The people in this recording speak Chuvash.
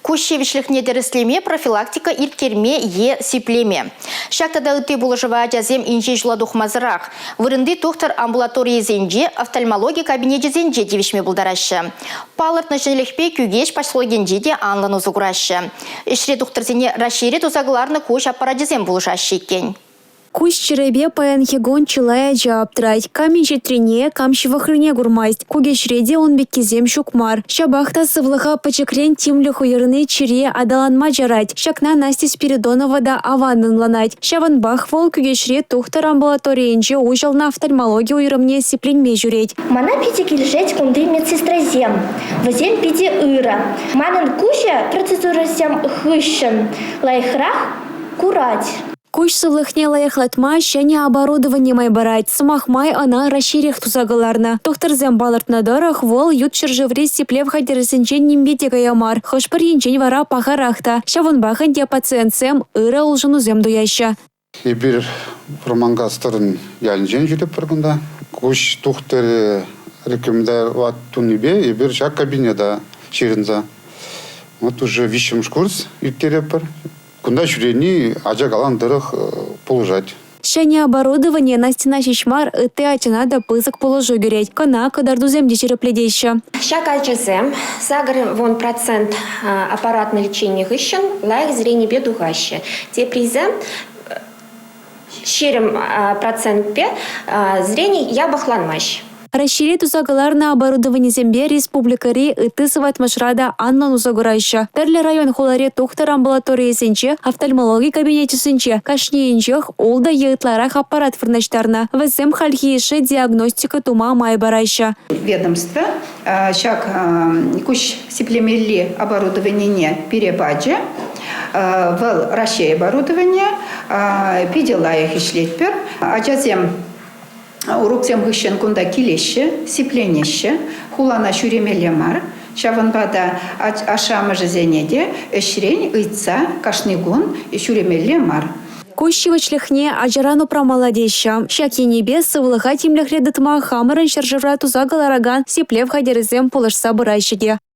Куҫ ҫивӗчлӗхне тӗрӗслеме, профилактика ирттерме е сиплеме. Ҫак тата ытти пулӑшӑва ачасем инҫе ҫула тухмасӑрах вырӑнти тухтӑр амбулаторийӗсенче, офтальмологи кабинечӗсенче тивӗҫме пултараҫҫӗ. Палӑртнӑ ҫӗнӗлӗхпе Кӳкеҫ поселокӗнче те анлӑн усӑ кураҫҫӗ. Ӗҫре тухтӑрсене Раҫҫейре туса кӑларнӑ куҫ аппарачӗсем пулӑшаҫҫӗ иккен. Куҫ чирӗпе паянхи кун чылай ача аптрать. Кам инҫетрине, кам ҫывӑхрине курмасть. Кукеҫре те ун пеккисем ҫук мар. Ҫапах та сывлӑха пӗчӗкрен тимлӗх уйӑрни чире аталанма чарать. Ҫакна Настя Спиридонова та аван ӑнланать. Ҫавӑнпах вӑл Кӳкеҫре тухтӑр амбулаторийӗнче уҫӑлнӑ офтальмологи уйрӑмне сипленме ҫӳрет. Мана питӗ килӗшет кунти медсестрасем. Вӗсем питӗ ырӑ. Манӑн куҫӗ процедурӑсем хыҫҫӑн лайӑхрах курать. Куҫ сывлӑхне лайӑхлатма ҫӗнӗ оборудовани май парать. Сӑмах май, ӑна Раҫҫейрех туса кӑларнӑ. Тухтӑрсем палӑртнӑ тӑрӑх, вӑл ют ҫӗршыври сиплев хатӗрӗсенчен нимпе те кая мар, хӑш-пӗр енчен вара пахарах та. Ҫавӑнпах ӗнтӗ пациентсем ырӑ улшӑнусем туяҫҫӗ. Эпир Вӑрманкас Тӑрӑн ялӗнчен ҫӳретпӗр кунта. Куҫ тухтӑрӗ рекомендовать тунипе эпир ҫак кабинета ҫырӑнса вот уже виҫҫӗмӗш курс ирттеретпӗр. Кунта ҫӳрени ача каланӑ тӑрӑх пулӑшать. Ҫӗнӗ оборудовани Настьӑна ҫеҫ мар, ытти ачана та пысӑк пулӑшу кӳрет. Кӑна кӑтартусем те ҫирӗплетеҫҫӗ. Ҫак ачасем 80% аппаратнӑй лечени хыҫҫӑн лайӑх зренипе тухаҫҫӗ. Теприсем 20 процентпе зрени япӑхланмасть. Раҫҫейре туса кӑларнӑ оборудованисемпе республикӑри ытти сыватмӑшра та анлӑн усӑ кураҫҫӗ. Тӗрлӗ район-хулари тухтӑр амбулаторийӗсенче, офтальмологи кабинечӗсенче кашнийӗнчех ултӑ е ытларах аппарат вырнаҫтарнӑ. Вӗсем хальхи йышши диагностика тума май параҫҫӗ. Ведомство ҫак куҫ сиплемелли оборудованине пире пачӗ. Вӑл Раҫҫей оборудованийӗ. Питӗ лайӑх ӗҫлетпӗр. Ачасем Уроксем хыҫҫӑн кунта килеҫҫӗ, сипленеҫҫӗ. Хулана ҫӳремелле мар. Ҫавӑнпа та ашшӗ-амӑшӗсене те ӗҫрен ыйтса кашни кун ҫӳремелле мар. Куҫ ҫивӗчлӗхне ачаран упрамалла теҫҫӗ. Ҫак енӗпе сывлӑха тимлӗхре тытма хамӑрӑн ҫӗршывра туса кӑларакан сиплев хатӗрӗсем пулӑшса пыраҫҫӗ те.